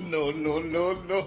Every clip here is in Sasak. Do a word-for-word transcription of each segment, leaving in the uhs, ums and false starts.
No, no, no, no.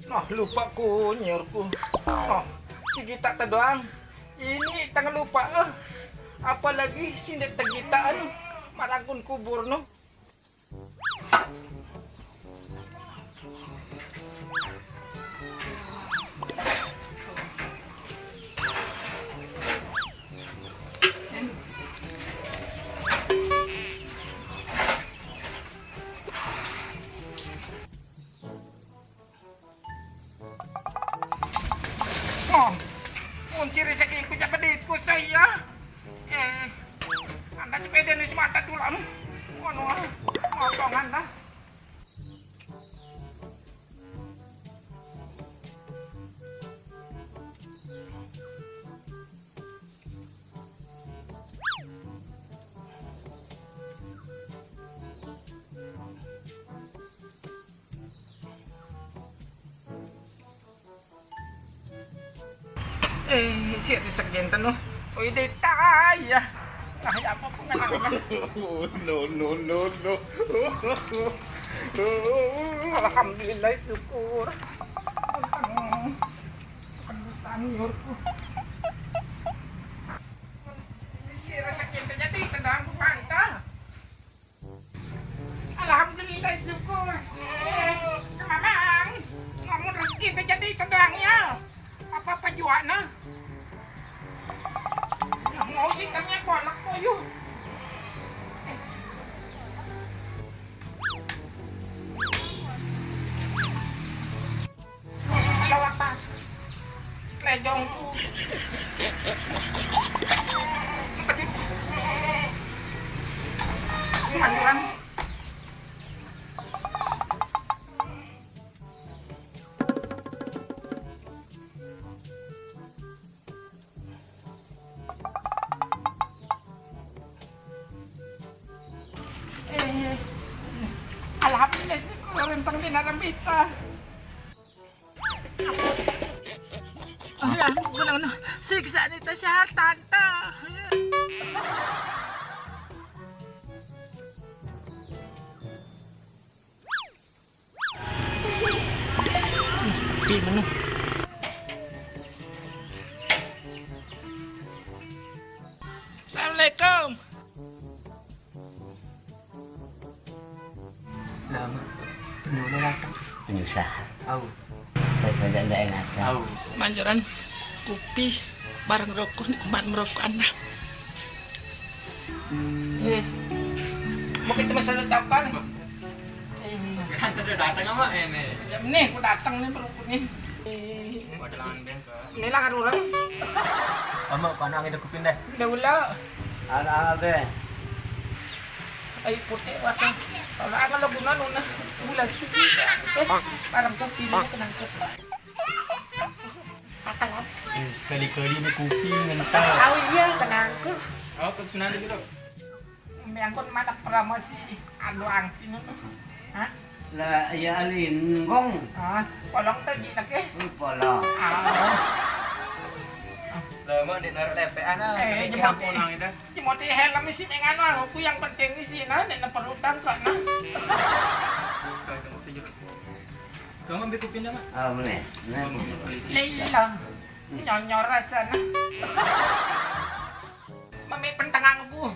Nah, lupa ku nyiurku. Oh, si Gita teh doang. Ini tanggal lupa, eh. Apalagi si Ndet teh Gita, anu, marangkun kubur, no. Oh, kunci rezekiku jadi duitku saya. Eh, ada sepeda ni semata tulang. Anu, ah, motongan dah. Eh, siap di sekian tanu. Oi, deh, tai ya. Ah, ya apa pun nggak ada. No, no, no, no. Alhamdulillah, syukur. Aduh, taniur. Si rezeki teh jadi tendang ku mantah. Alhamdulillah, syukur. Eh, Mamang, lamun rezeki teh jadi tendang ya. Apa-apa jua nah. Nah, mau sih kami kolak koyuh. Ada apa? Lejongku. Manjuran. Tapi nih, kurang tengin ada mita. Ay, ano ba naman? Siksa ni ta siya, tanta. Di man na. Assalamualaikum. Lama. Penuh na datang. Penyusah. Au. Saya saja ndak enak. Au. Manjuran kupi barang rokok ni kumat merokok anak. Eh, mungkin cuma satu tapan. Kan sudah datang apa ini? Ini aku datang nih perukut nih. Wadah langan bengkel. Ini lah orang. Ama, kau nang itu kupin deh. Udah ulah. Anak abe. Ayo putih waktu. Kalau anak lo guna nuna. Bulan sih. Eh, barang kopi ini kenang kopi. Akal apa? Eh, sekali-kali ni kopi ngental. Oh iya, kenang kopi. Oh, kenang gitu. Mengkon mana promosi anu angki ngono. Hah? Lah, ya alin gong. Ah, polong to ji lagi. Wih, polong. Ah. Lah, mau di naruh lepean ah. Eh, jemoti. Jemoti helm isi menganu anu ku yang penting isi nah, nek perlu tangkak nah. Kamu ambil kopinya, Mak? Ah, boleh. Nah. Leila. Nyonyor rasana. Mami pentengang aku.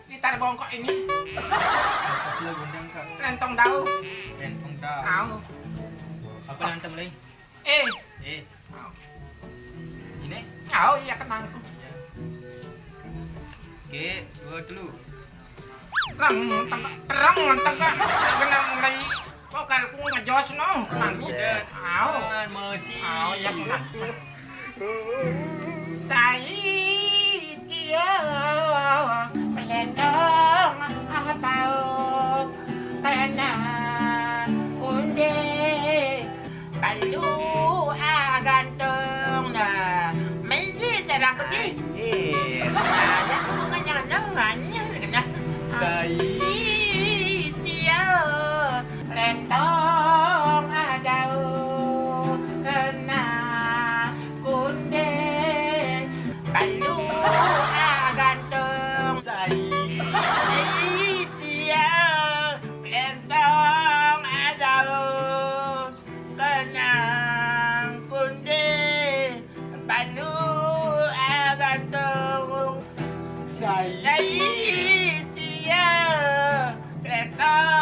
Gitar bongkok ini. Apa lo gundang, Kak? Lentong daun. Lentong daun. Au. Apa lantang lagi? Eh. Eh. Au. Ini? Au, iya kenangku. Oke, dua, telu. Terang, tengah, terang, tengah. Kena mulai. Kok kalau aku ngejos no, kenangku. Au. Masih. Au, iya kenangku. Saya dia pelentong apa kena kunde balu agantong na mesti terang pergi. Ada hubungannya nanya kena. Saya dia pelentong ada kena kunde balu agantong. Saya dia pelentong ada kena kunde balu agantong. Saya dia pelentong